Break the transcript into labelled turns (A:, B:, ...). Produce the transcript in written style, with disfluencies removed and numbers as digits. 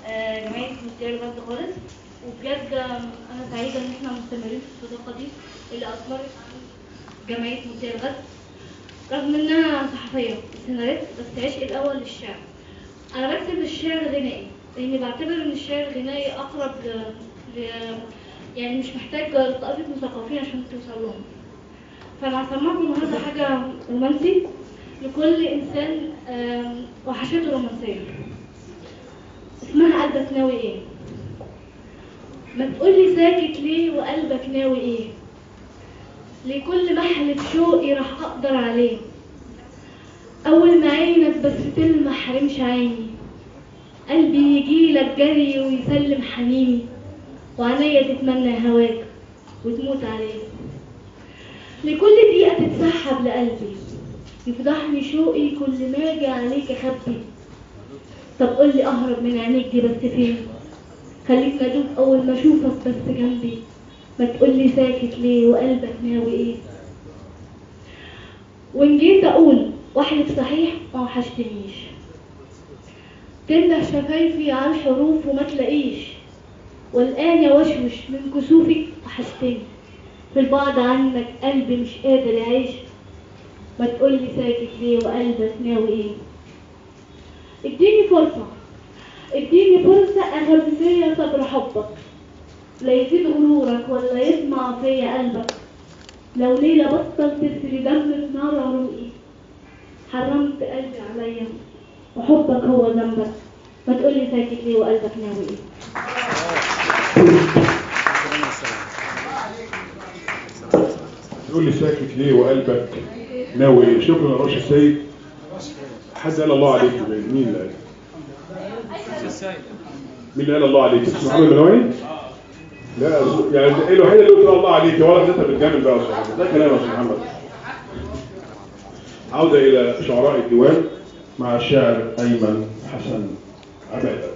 A: جمعية مسير الغد خالص، وبجد أنا سعيدة إن إحنا مستمرين في الصداقة دي اللي أثمرت عن جمعية مسير الغد، رغم إنها صحفية سيناريست، بس عشقي الأول للشعر. أنا بكتب الشعر غنائي لأني بعتبر إن الشعر الغنائي أقرب يعني مش محتاج طائفة مثقفين عشان توصل لهم. فأنا هسمعكم النهارده حاجة رومانسي لكل إنسان وحشته رومانسية، اسمها قلبك ناوي إيه. ما تقولي ساكت ليه وقلبك ناوي إيه، لكل محلف شوقي راح أقدر عليه، أول ما عينك بس تلمح رمش عيني، قلبي يجيلك جري ويسلم حنيني، وعينيا تتمنى هواك وتموت عليه. لكل دقيقة تتسحب لقلبي، يفضحني شوقي كل ما اجي عليك اخبي. طب قولي اهرب من عينيك دي بس فين، خليك ندوب اول ما اشوفك بس جنبي. ما تقولي ساكت ليه وقلبك ناوي ايه. وان جيت اقول واحلف صحيح ما وحشتنيش، تنده شفايفي على الحروف وما تلاقيش، والآن يا وشوش من كسوفي وحشتني، في البعد عنك قلبي مش قادر يعيش. ما تقولي ساكت ليه وقلبك ناوي ايه. اديني فرصة، اديني فرصة اغمي فيا صبر حبك، لا يزيد غرورك ولا يطمع فيا قلبك. لو ليلة بطل تسري دم في نار عروقي، حرمت قلبي عليا وحبك هو ذنبك. ما تقولي ساكت ليه وقلبك ناوي ايه.
B: تقول لي ساكت ليه وقلبك ناوي ايه. شكرا يا راشد السيد. حد قال الله عليك؟ مين اللي قال؟ مين اللي قال الله عليك؟ اسمه محمد بنوي؟ لا يعني ايه الوحيد اللي قلت الله عليك؟ ولا انت بتجامل بقى يا استاذ محمد؟ ده كلام يا استاذ محمد. عودة إلى شعراء الديوان مع الشاعر أيمن حسن عبادة.